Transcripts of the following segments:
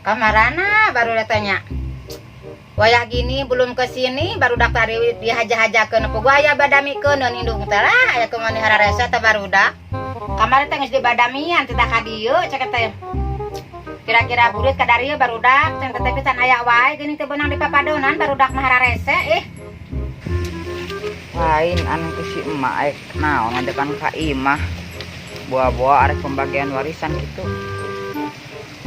Kamarana baru datanya. Wayah gini belum ke sini barudak tadi dihaja-hajakeun apa gua aya badamikeun indung teh lah aya kumaha hararese teh barudak. Kamari teh geus dibadamian teh ka dieu cek teh. Kira-kira burit ka darieu barudak teh teh pisan aya wae geuning teh beunang di papadonan barudak mah hararese ih. Lain anu ku si emak aek naon ngadekan ka imah. Buah-buah arek pembagian warisan gitu.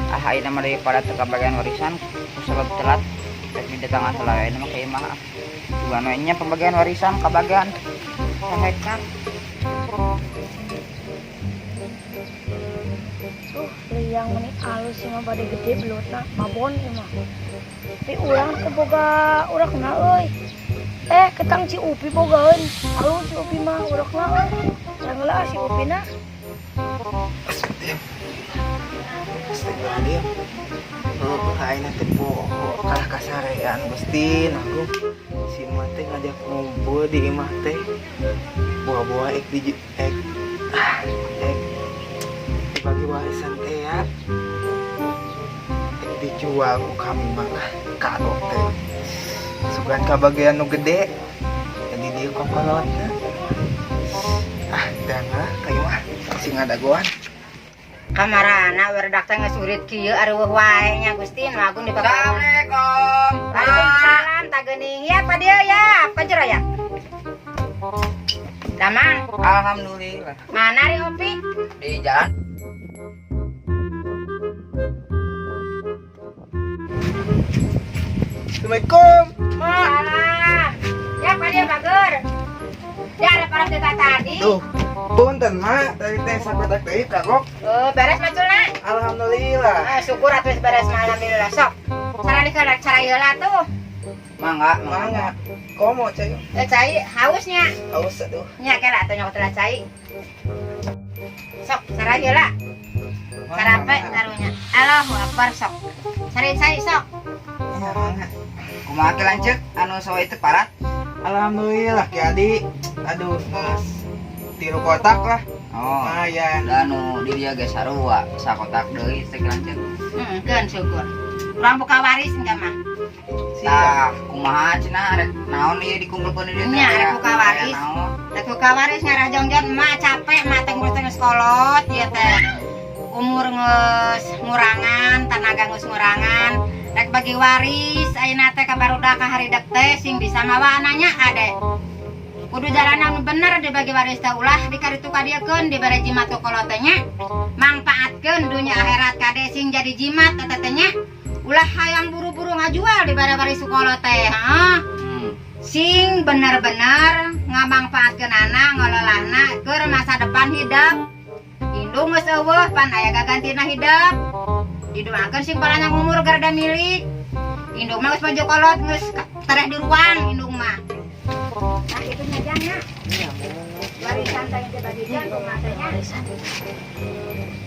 Ah, ayeuna mah daripada teu kabagian warisan ku sabab telat rek didatangan heula we mah ka imah ah. Juga we nya pembagian warisan kabagian sahektar. Liang meni alus sih mah bade gede belutna mabon ieu mah. Tapi urang teu boga urakna euy. Eh, ketang si Upi bogaeun. Alus si Upi mah urakna euy. Yang heula si Upi na. Astagfirullahaladzim. Heuh, ayeuna teh poho kalah kasarean Gusti Agung. Si emak teh ngajak ngumpul di imah teh. Buah-buah ek di ek ah ek dibagi warisan teh ya. Ek dijual ku kami mah kado teh. Sugan kabagian nu gede. Jadi dieu kokolotna. Ah, dan lah ka imah sing ngadagoan. Kamarana barudak teh geus urit kieu areueuh wae nya Gusti nu agung di papadonan. Assalamualaikum. Waalaikumsalam tah geuning. Ya pa dieu ya, pa jero ya. Damang, Alhamdulillah. mana ri Opi? Di jalan. Assalamualaikum. Mak. Salam. Ya pa dieu bager. Ya ada para teh tadi. Tuh, punten mak, tadi teh sakotak teh kagok. Oh, beres maculna? Alhamdulillah. Ah, syukur atuh geus beres mah alhamdulillah sok. Cara di cara cara heula tuh. Mangga, Mangga. Komo cai. Eh cai hausnya. Haus aduh. Nya kela atuh nyokot lah cai. Sok cara heula. Sarape karunya. Allahu akbar sok. Cari cai sok. Ya, mangga. Kumaha ke lanceuk anu sawa itu parat? Alhamdulillah Ki Adi. Aduh, geus tilu kotak lah. Oh. Lumayan. Da anu di dieu ge sarua sakotak deui teh lanceuk. Heeh, keun syukur. Urang buka waris enggak mah. Siap. Tah, kumaha cenah rek naon ieu dikumpulkeun di dieu teh? Nya, rek buka waris. Aya naon? Rek buka waris ngarah jongjon emak capek emak teh ngurus teh geus kolot ieu teh. Umur geus ngurangan, tenaga geus ngurangan. Rek bagi waris ayeuna teh ka barudak ka haridek teh sing bisa mawa ananya kade. Kudu jalanan nu bener dibagi waris teh ulah dikaritu kadiekeun dibere jimat ku kolot teh nya. Mangpaatkeun dunya akhirat kade sing jadi jimat eta teh nya. Ulah hayang buru-buru ngajual dibere waris ku kolot teh, heeh. Sing bener-bener ngamangpaatkeun anak ngololahna keur masa depan hidup. Indung geus eueuh pan aya gagantina hidup. Didoakeun sing paranjang umur garda milik. Indung mah geus maju kolot geus tereh di ruang indung mah. Nah itu nya jang nya. Warisan teh dibagikan kumaha teh nya. Warisan.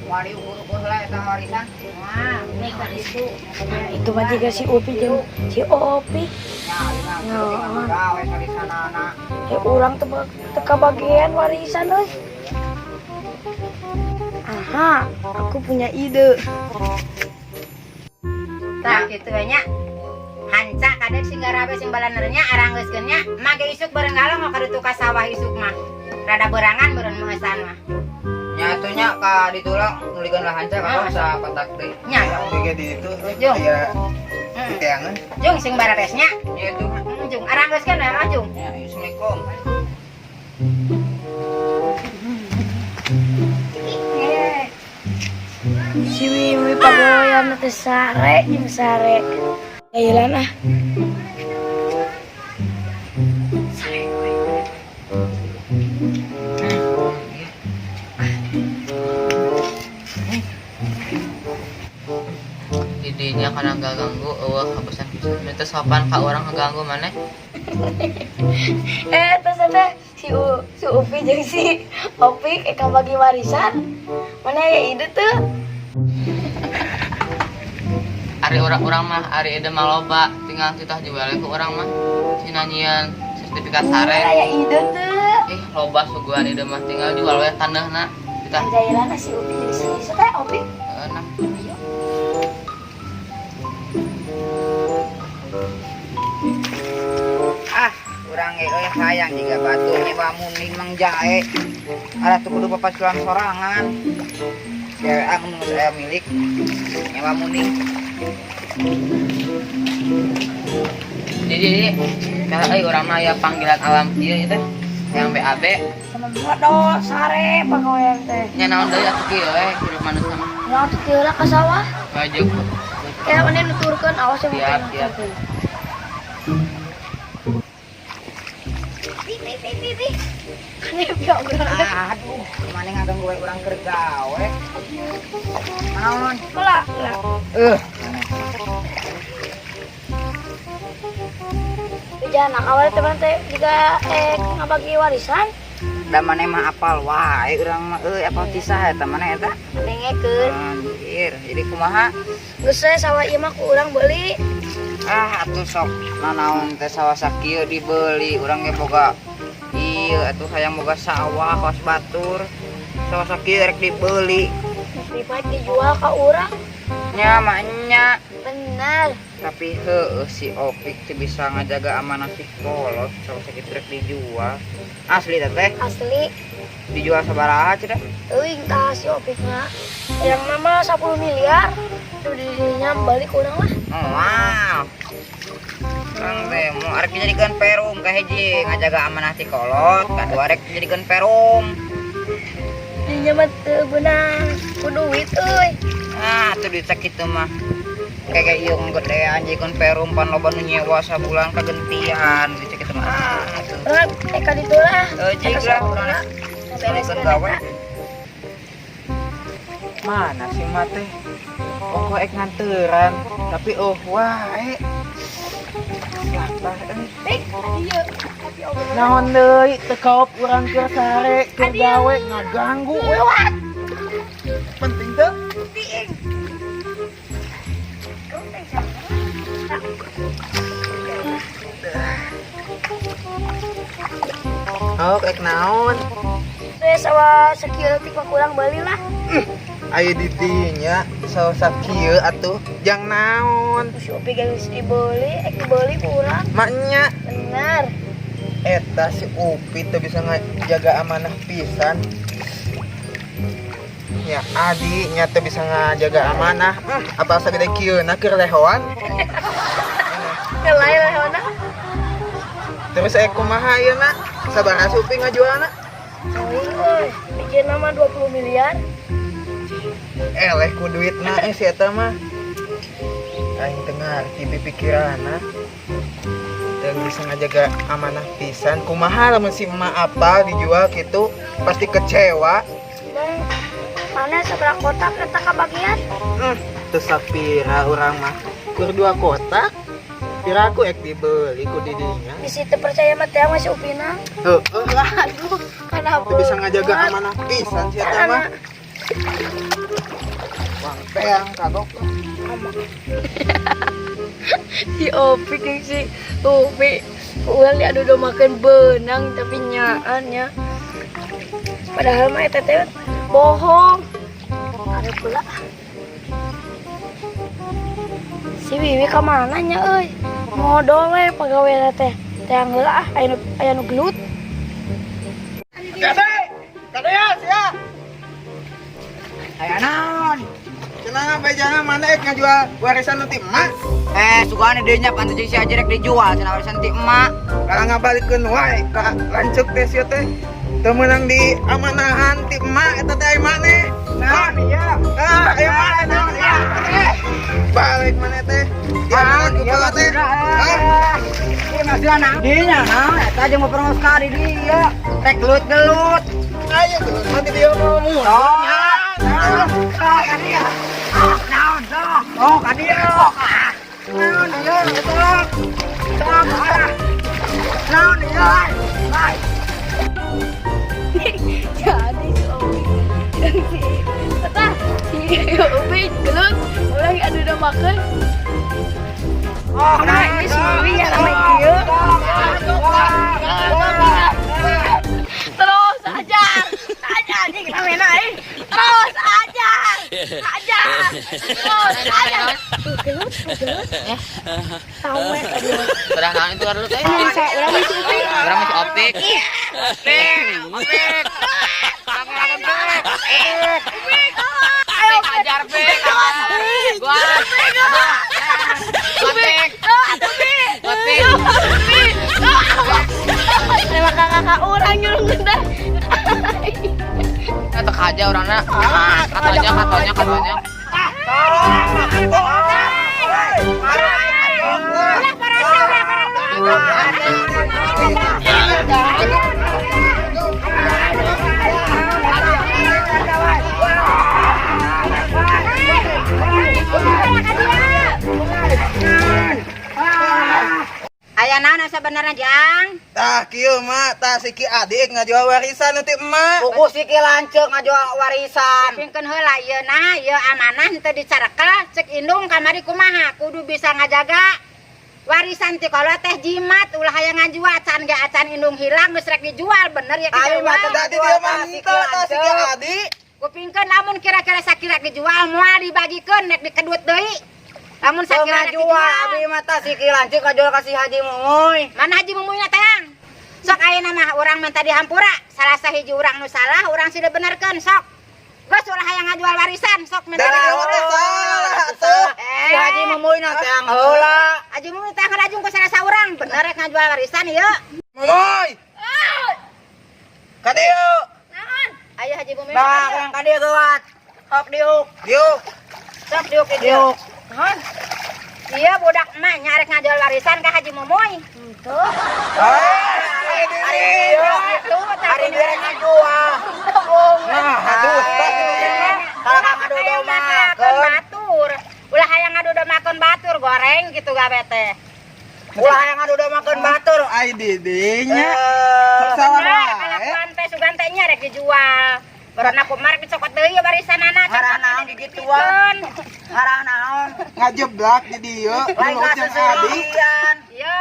Wari ukur-ukur lah eta warisan. Wah, Ini warisan. Nah, itu mah juga si Upi jeung si Opi. Nya ayeuna Oh. gawe warisanana. Eh urang teu teu kabagian warisan euy. Aha, aku punya ide. Tah kitu we nya. Hanca kadek sing garawe sing balanernya aranggeuskeun nya. Mage isuk bareng galong ka ditu ka sawah isuk mah. Rada berangan beureun meueusan mah. Nya atuh nya ka ditu lah nulikeun lah hanca ka sakotak deui. Nya. Bege di itu Jung. aya Heeh. diteangan. Jung sing bararesnya. Nya itu. Heeh, Jung aranggeuskeun we mah Jung. Nya, Assalamualaikum. Eh. Si Wiwi pagoyan teh sare jeung sare. Ayeuna ah. Sare we. Didinya karena gak ganggu eueuh kabosan pisan. Teu sopan ka urang ngaganggu maneh. Eh, terus teh si Upi jeung si Opi kayak bagi warisan. Mana ya ide tuh? Ari urang-urang mah ari ide mah loba tinggal titah jual ku urang mah cina nyieun sertifikat sare. Mana ya ide tuh? Ih loba suguhan ide mah tinggal jual we taneuhna titah. Anjailan si Upi jeung si teh Opi. Heeh nah. Ayo. Teh hayang jiga batur nyewa muning Mang Jae. Ada tuh kudu papaculan sorangan. Cewek ah mun saya milik nyewa muning. Jadi kalau euy urang mah aya panggilan alam ieu ieu teh yang BAB. Waduh, sare pagawean teh. Nya naon deui atuh kieu we hirup manusia mah. Urang tuh teu ka sawah. Maju. Kayak mana nuturkeun awas yang Siap, siap. Pi pi pi pi pi. Kene pia urang. Aduh, mana ngaganggu we urang keur gawe. Naon? Lah, lah. Jangan awalnya teman teh juga ngabagi warisan. Da maneh mah apal wae urang mah euy apal tisah eta maneh eta. Dengekeun. Anjir, jadi kumaha? Geus we sawah ieu mah ku urang beuli. Ah, atuh sok nanaon teh sawah sakieu dibeli, urang ge boga ieu atuh hayang boga sawah kawas batur. Sawah sakieu rek dibeli. Lebih baik dijual ka urang. Nya mah nya. Benar. Tapi heueuh si Opik teh bisa ngajaga amanah si kolot sawah sakitu rek dijual. Asli teh teh? Asli. Dijual sabaraha cenah? Euing tah si Opikna. Yang nama 10 miliar. Tuh dirinya balik urang lah. Oh, wow. Urang teh mau arek dijadikeun perum ka hiji ngajaga amanah ti kolot, kadua arek dijadikeun perum. Dinya mah teu beunang ku duit euy. Ah, tuh duit sakitu mah. Kayak ieu gedean jadikeun perum pan loba nu nyewa sabulan kagentian duit sakitu mah. Ah, tuh. Urang ka ditu lah. Euy, lah urang Beres jadikeun gawe. Mana sih emak teh? Pokok ek nganteran, tapi oh wae. Lapar euy. Pik, ieu. Tapi obrolan. Naon deui teu kaop urang keur sare, keur gawe ngaganggu we wat. Penting teu? Oh, ek naon? Teh sawah sakieu leutik mah kurang beuli lah. Ayo di dinya sawah sakieu atuh jang naon? Si Opi geus dibeli, ek dibeli ku urang. Maknya Benar. Eta si Upi teu bisa ngajaga amanah pisan. Ya adi nya teu bisa ngajaga amanah. Apa sagede kieu na keur lehoan? Ngelai lehoana. Terus kumaha ieu na? Sabaraha si Upi ngajualna? Euy, euy, bikin nama 20 miliar. Eleh ku duitna si eta mah. Aing teu ngarti pikiranna. Teu bisa ngajaga amanah pisan. Kumaha lamun si emak apal dijual kitu pasti kecewa. Bang, mana seberapa kotak eta kabagian? Teu sapira urang mah. Kur 2 kotak. Pira aku ek dibeli ku didinya. Bisi teu percaya mah teh sama si Upina. Heeh lah. Aduh, kenapa? Teu bisa ngajaga amanah pisan si eta mah. Wang peang kagok. Si Opik jeung si Upi urang diadu makan benang tapi nyaan nya. Padahal mah eta teh bohong. Ada pula. Si Wiwi ka mana nya euy? Modol we pagawe teh. Teh heula ah aya nu gelut. Kade! Kade ya sia. Aya naon? Cenah bejana mana ek ngajual warisan nu ti emak? Sugane deui nya pantes jeung si Aji rek dijual cenah warisan ti emak. Kalau ngabalikeun wae ka lanceuk teh sia teh. Teu meunang di amanahan ti emak eta teh aya maneh. Naon ieu? Ah, aya maneh naon ieu? Balik maneh teh. Diamanan ku kula teh. Hah? Ieu maksudna naon? Dinya naon eta jeung mau ka di dieu. Rek gelut-gelut. Ayo gelut mah di dieu mah mun. Ah, ka dieu. Ah, naon sok? Oh, ka dieu. Ah, naon ieu sok? Sok, ah. Naon ieu? Ai. Jadi si Opi si eta si Opi gelut urang adu udah makan. Oh, Nah, ini si Wiwi yang namanya kieu. Terus ajar, ajar anjing kita main aing. Terus ajar. Ajar. Ajar. Gelut, gelut. Tahu we tadi. Berah naon itu dulu teh? Urang mah si Upi. Urang mah si Opik. Opik. Opik. Langsung Pik. Pik ajar Pik. Gua. Opik. Opik. Lewat kakak urang nyuruh dah. Kata aja orangnya. Katanya katanya katanya. Ulah parasa, ulah parasa. Aya naon sebenarnya, Jang? Tah kieu mak, tah si Ki Adik ngajual warisan nanti emak. Buku si Ki Lanceuk ngajual warisan. Pingkeun heula ieu nah, ieu amanah henteu dicarekel, cek indung kamari kumaha, kudu bisa ngajaga warisan ti kolot teh jimat, ulah hayang ngajual acan ge acan indung hilang geus rek dijual, bener ya. Ayo, mah, Dijual. Tadi dia mah henteu tah si Ki Adik. Kupingkeun lamun kira-kira sakira dijual moal dibagikeun nek dikedut deui. Lamun Teu sakira rek ngajual dijual. Abi mah tah si Ki Lanceuk ngajual ka si Haji Mumuy. Mana Haji Mumuyna teang? Sok ayeuna mah urang minta dihampura, salah sahiji urang nu salah, urang sida benerkeun sok. Geus ulah hayang ngajual warisan, sok minta Dari dia mah teh salah atuh. Si Haji Mumuy na teang heula. Haji Mumuy teh ngalajung ku salah saurang, bener rek ngajual warisan ieu. Momoy. Ka dieu. Naon? Ayo Haji Mumuy. Bah, kurang ka dieu geuwat. Sok diuk. Diuk. Sok diuk diuk. Diuk. Naon? Iya budak emak nya rek ngajual warisan ka Haji Mumuy. Tuh. Ah, ari Ari Tuh, Ari dia rek ngajual. Nah, aduh, tah Kalau ngadu domakeun. Batur. Ulah hayang ngadu domakeun batur goreng gitu gawe teh. Ulah hayang ngadu domakeun batur. Ai didinya. Eh, Salah Bener, wae. kalakuan teh sugan teh nya rek dijual. Barana kumaha rek dicokot deui warisanana. Ngarah naon gigituan. Ngarah naon. Ngajeblak di dieu. Lain Jeung adik. kaseseuan. Iya.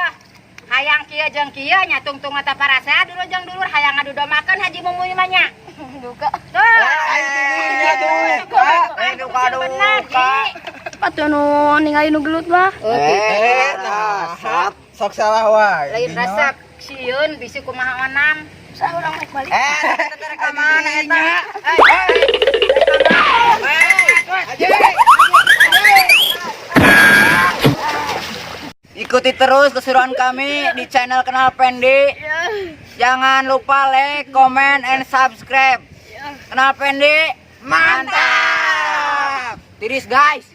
Hayang kieu jeung kieu nya tungtung eta parasea dulu jeung dulur hayang ngadu domakeun Haji Mumuy mah nya. Duka. Tuh. Ai didinya duka. Eh, duka duka. Patuh nu ningali nu gelut mah. Eh, nah, sok salah wae. Lain resep sieun bisi kumaha onam. Saya urang rek balik. Eh, eta teh rek ka mana eta? Haji. Ikuti terus keseruan kami di channel Kenal Pendi. Jangan lupa like, comment, and subscribe. Kenal Pendi, mantap! Tiris guys.